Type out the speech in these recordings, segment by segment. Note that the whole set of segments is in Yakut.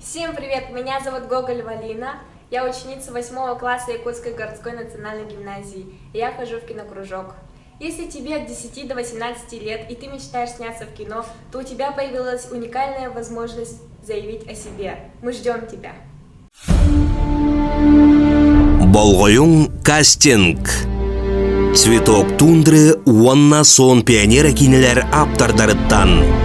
Всем привет! Меня зовут Гоголева Алина. Я ученица 8 класса Якутской городской национальной гимназии. И я хожу в кинокружок. Если тебе от 10 до 18 лет и ты мечтаешь сняться в кино, то у тебя появилась уникальная возможность заявить о себе. Мы ждем тебя. Болҕойуҥ кастинг Цветок тундры уонна Сон пионера киинэлэр ааптардарыттан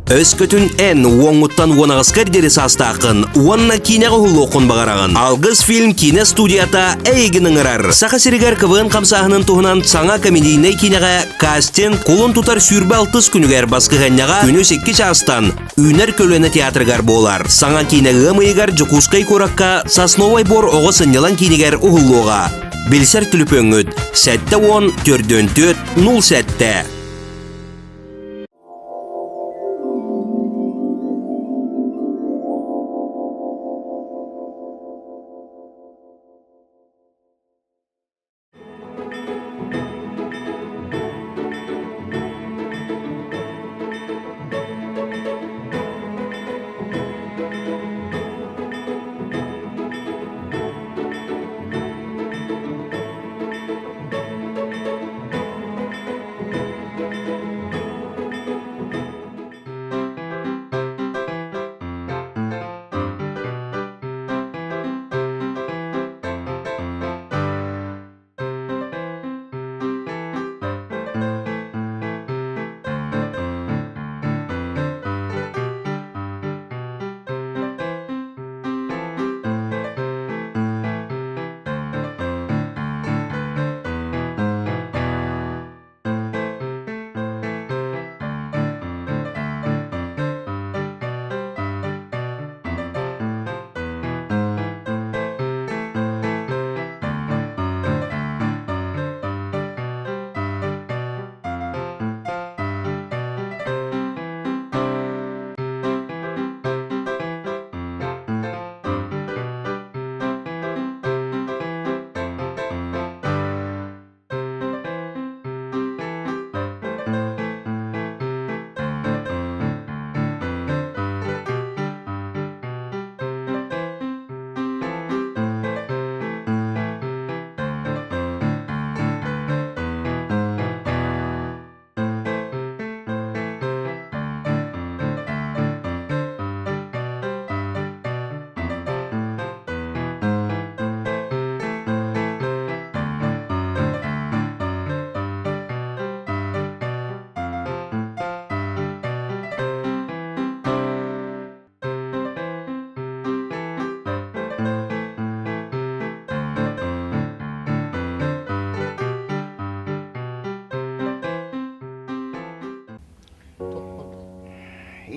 Өскөтүн эн уоҥҥуттан уон аҕыскар диэри саастааххын уонна киинэҕэ уһуллуоххун баҕараҕын. Алгыс фильм киинэ студията эйигин ыҥырар. Саха сиригэр КВН хамсааһынын туһунан саҥа комедийнай киинэҕэ кастинг кулун тутар 26 күнүгэр баскыһыанньаҕа күнүс 2 чаастан Үүнэр көлүөнэ театрыгар буолар. Саҥа киинэ ыам ыйыгар Дьокуускай куоракка Сосновай бор оҕо сынньалаҥ киинигэр уһуллуоҕа. Билсэр түлүпүөҥҥүт 70 44 07.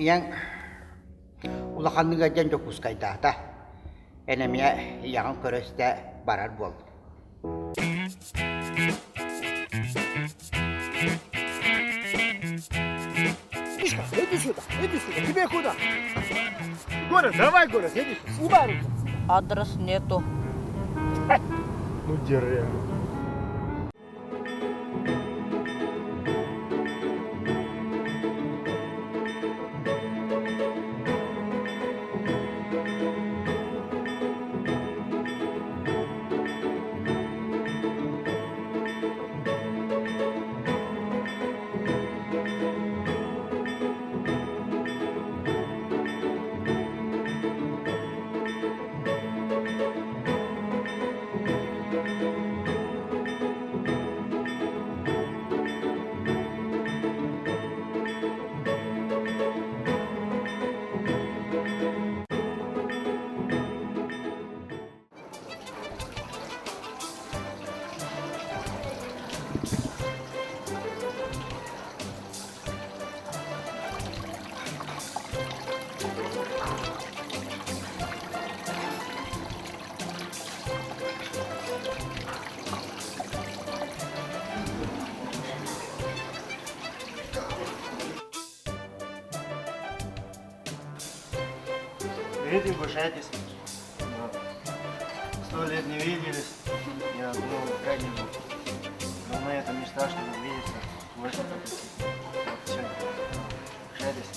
Ийэҥ улаханнык ыалдьан Дьокуускайдаата. Эн эмиэ ийэҕин көрө-истэ барар буол. Мишка, иди сюда, иди сюда. Тебе куда? Город, давай город, иди сюда. Снимай руку. Адрес нету. Ну, деревня. Видим, угощайтесь. Сто лет не виделись. Я думал, как-нибудь. Но на это мечта, чтобы увидеться. Больше Все. Угощайтесь.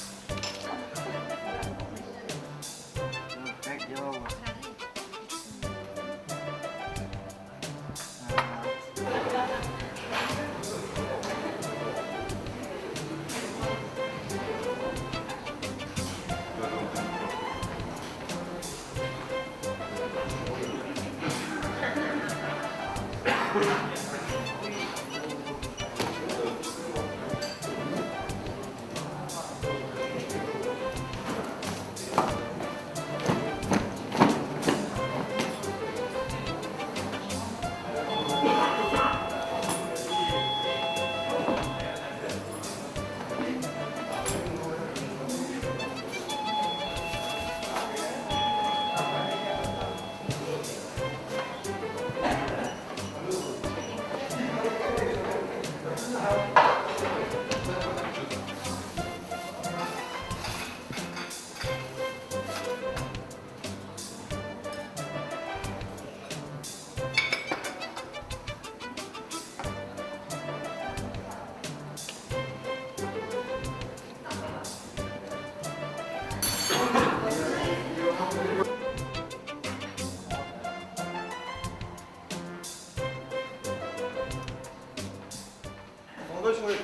Молодой человек,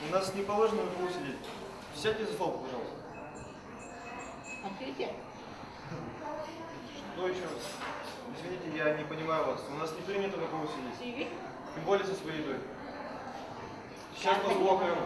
у нас не положено на полу сидеть. Сядьте за стол, пожалуйста. Смотрите. Что еще раз? Извините, я не понимаю вас. У нас не принято на полу сидеть. Тем более со своей едой. Сейчас позову охрану.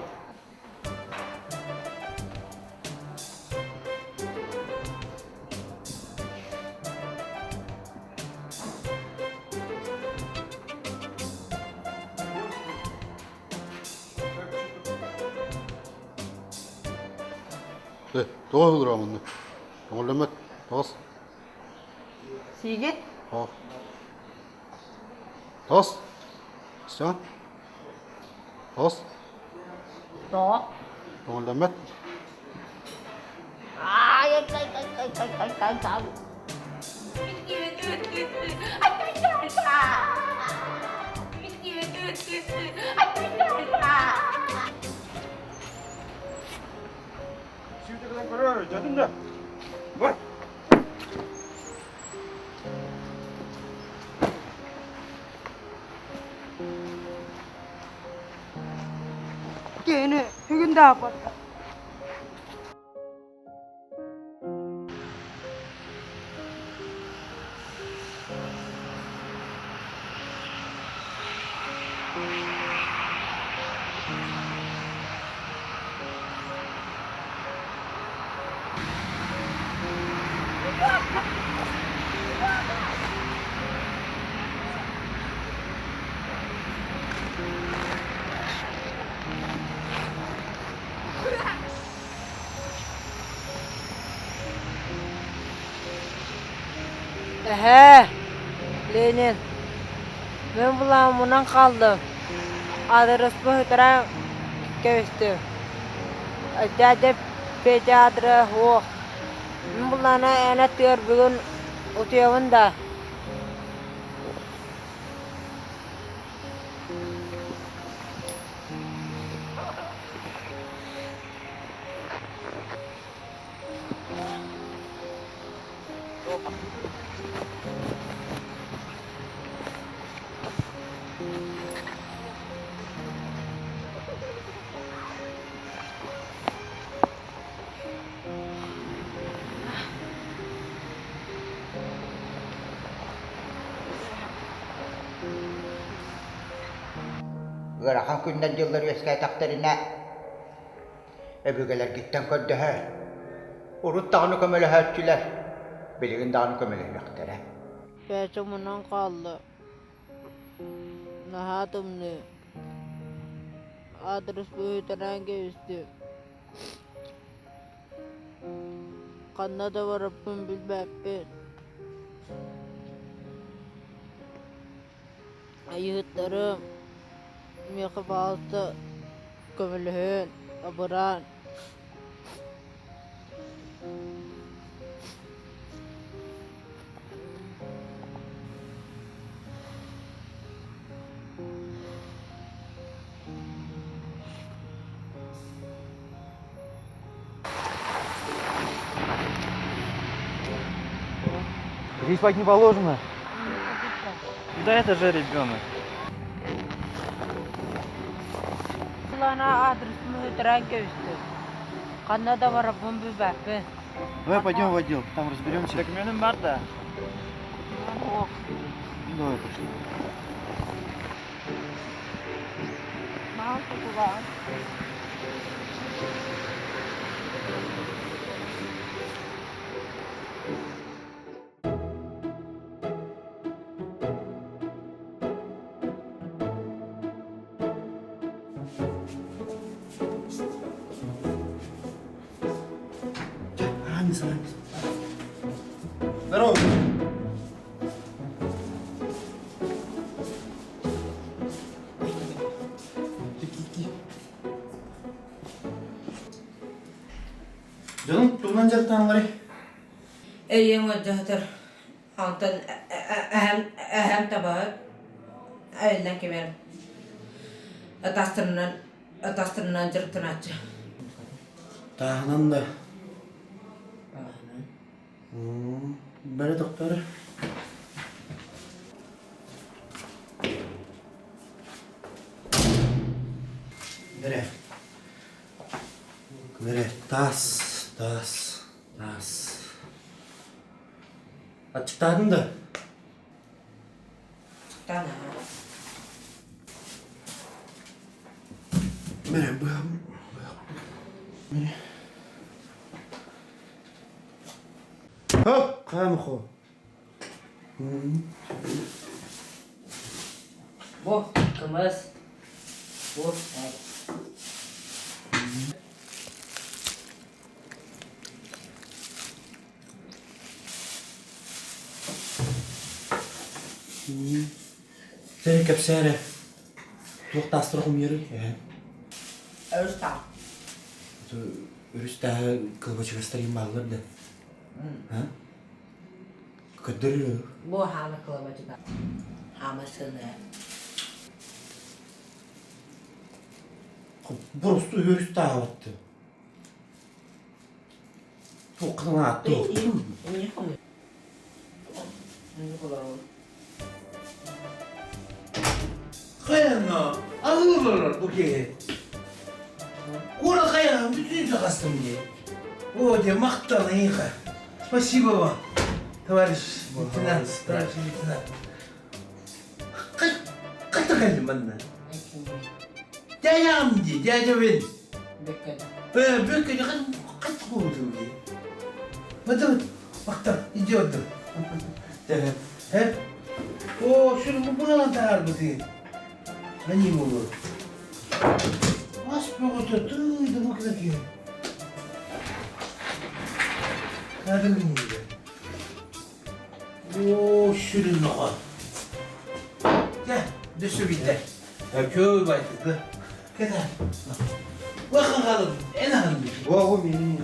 Э, тоҕо ыһылырамынны? Көҥүллэммэт. Таҕыс. Сиигит? О. Таҕыс. Все. Таҕыс. Тоҕо? Көҥүллэммэт. Ай, ай, ай, ай, ай, ай, ай, ай, ай. Бар! Киһини бүгүн да ааппатта. Эһээ, Ленин, мин былааммынан хааллым. Аадырыспын сүтэрэн кэбистим. Дядя Петя аадырыһа суох. Мин былаана эн аттыгар бүгүн утуйабын да? Ыарахан күннэр-дьыллар үөскээтэхтэринэ өбүгэлэргиттэн көрдөһөр. Урут даҕаны көмөлөһөөччүлэр, билигин даҕаны көмөлөһүөхтэрэ. Петя мунан хаалла. Наһаа тымныы. Аадырыс быһыытынан кэбистим. Ханна да барарбын билбэппин. Айыыһыттарым миэхэ баҕалта көмөлөһөн, абыраан Здесь спать не положено. Да это же ребенок. Сылана аадырыспын сүтэрэн кэбистим. Ханна да барарбын билбэппин. Давай пойдем в отдел, там разберемся. Документы бар да. Суох. Ну, давай пошли. Здорово! Дьонум тугунан дьарыктаналларый? Эйиэҥ ыалдьаһытар. Онтон эһэм эһэм табаһыт айыллан кимэр атастарынан атастарынан дьарыктанааччы. Тааһынан да Тааһынан. Бары тохтор. Бere. Бere таас, таас, таас. Аччыктаатым да? Аччыктаан аһаа. Бere быһам, быһам. Хоп, хаамхо. Бу кымыс, бу эт. Сен кэпсээ эрэ. Туох таастара хомуйарый эһэ? Өрүс таа. Өрүс тааһы кылбачыгастар бааллар да. А? Көрдөрүү. Бу хаама кылабачыга. Хаама сыны. Боросту өрүс таабатты. Туохханан ааттыы Эмне хомуй? Эмне кыларыл? Хайана, аһыылар бу киһи. Куора хайаан бүтүн сахастым дии. О, де махтал эйиэхэ. Спасибо вам, товарищ лейтенант, старший лейтенант. Хайта кэллим манна? Дядям дии, дядя Вин. Э, Бөккө хат куутум дии. Вот, махтал, идет. Э? О, шүр бу таһаарбытый. Они могут. Ас бөҕөтө тыый да бу киһи. Кадыр О, сүрүн оҕо. Дьэ, дөссө биттэ. Көй байтыгы. Кэта. Уахан халым, эн аһын. Уоҕу мин.